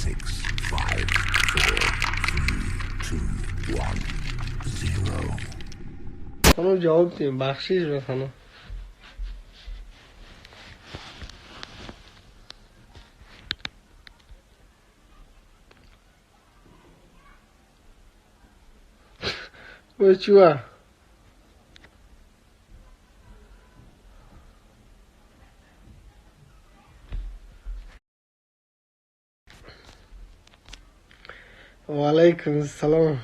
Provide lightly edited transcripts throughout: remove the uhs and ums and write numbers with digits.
Six, five, four, three, two, one, zero. Ханум, ҷавоб дим, бахшиш ба ханум. Ой, чуа? Ва алайкум ассалом.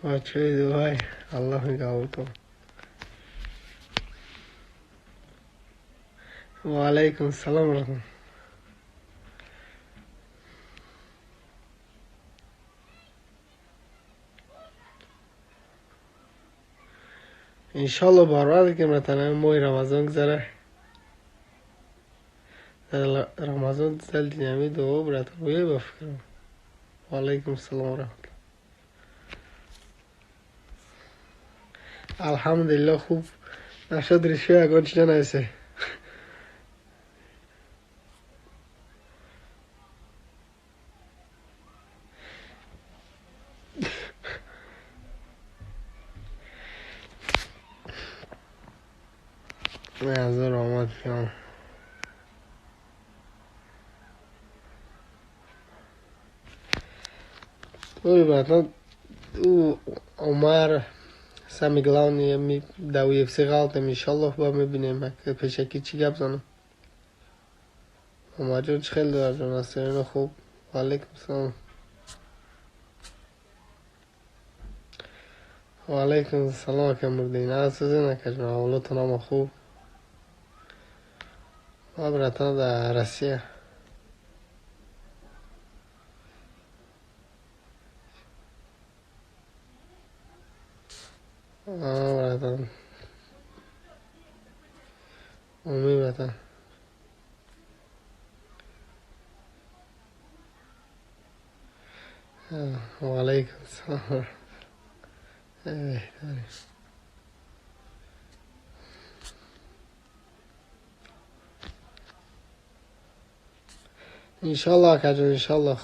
Бачаи дувай, Аллоҳ нигаҳбонтон. Ва алайкум ассалом раҳмат. Иншалло барвақт ки братан, моҳи Рамазон гузара. Дар Рамазон зал динами дуо, братан, ӯе ба фикрам. Ва алайкум ассалом раҳматуллоҳ. Алҳамдулиллоҳ, хуб нашуд, ришва ягон чи нанависе. Ҳазор омад фиём. Ой, братан, ӯ Омар самый главный ми да UFC ғалтем, иншаллоҳ, ба мебинем, пешакӣ чӣ гап занам. Омарҷон, чӣ хел дорад, ҷон, хуб? Ва алайкум ассалом. Ва алайкум ассалом, ака Мурдин. Асозин, акаҷон, авлодтон ҳама хуб? Ва братан, дар Россия. Братан. Умин, братан. Ва алайкум ассалом. Беҳтарин. Иншаллоҳ, акаҷон, иншаллоҳ.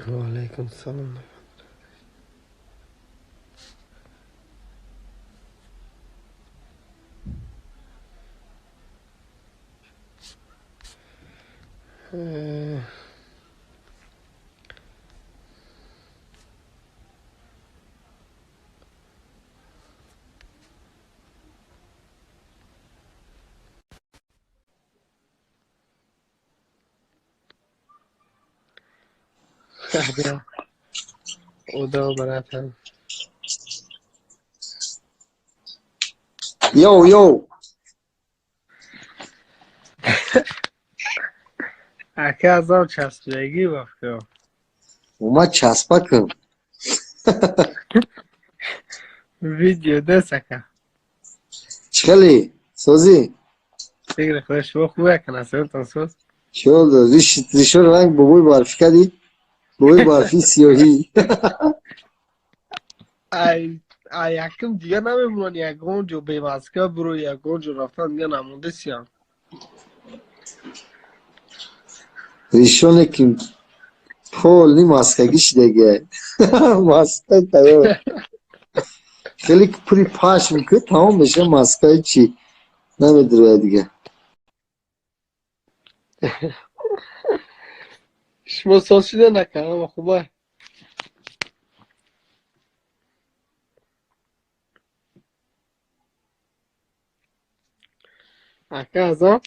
Ва алайкум ассалом. Удо, братан. Йоу, йоу. Ака, азоб часпидагӣ ба фикрам. Омад часпа кун. Видео дес, ака. Чӣ хеле? Созӣ? Фикри худо, шумо хуб, ака, насибатон соз? Чӣ ришо ранг бобои барфӣ кардӣ? Бобои барфӣ сиёҳӣ. Ай, ай, якум дига намемонанд ягон ҷо бемаска биро, ягон ҷо рафтан дига намонда сиям. Ришоне ки полный маскагӣ шидагиай. Маска тайёр. Хеле пури пашм ки тамом меша, маскаи чӣ намедирояд дига. Шумо соз шуда нака, ҳама хуба? Ака Азам?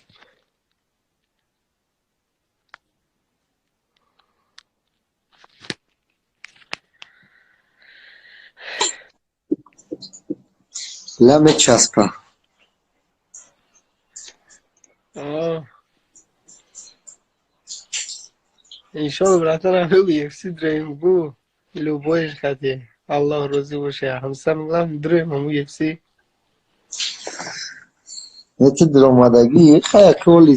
Ла мечаспа. Аа. Иншолло, братан, UFC дроим гу любой хати. Аллоҳ розӣ боша. Ҳамсар главный дроим ҳаму UFC. Эти диромадагӣ хая коли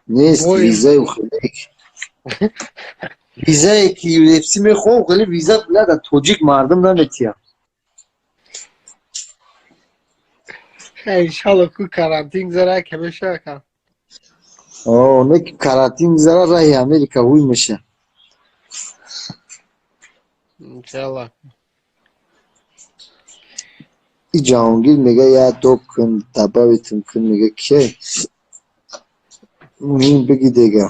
нест. Ой. Визаю хеле визае ки UFC мехоҳам, хеле виза бля тоҷик мардум наметиҳам. Хай, иншалло, ку карантин гузара, ка меша, ака. О, не ки карантин гузара, раҳи Америка ҳуй меша. Иншаллоҳ. И Ҷаҳонгир мега, я доб кун, добавитм кун, мега, ке муҳим биги дега.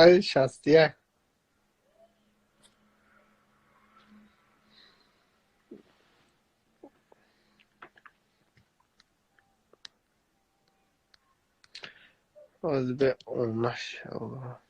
Ай, 61. Ҳозир бе омашаллоҳ.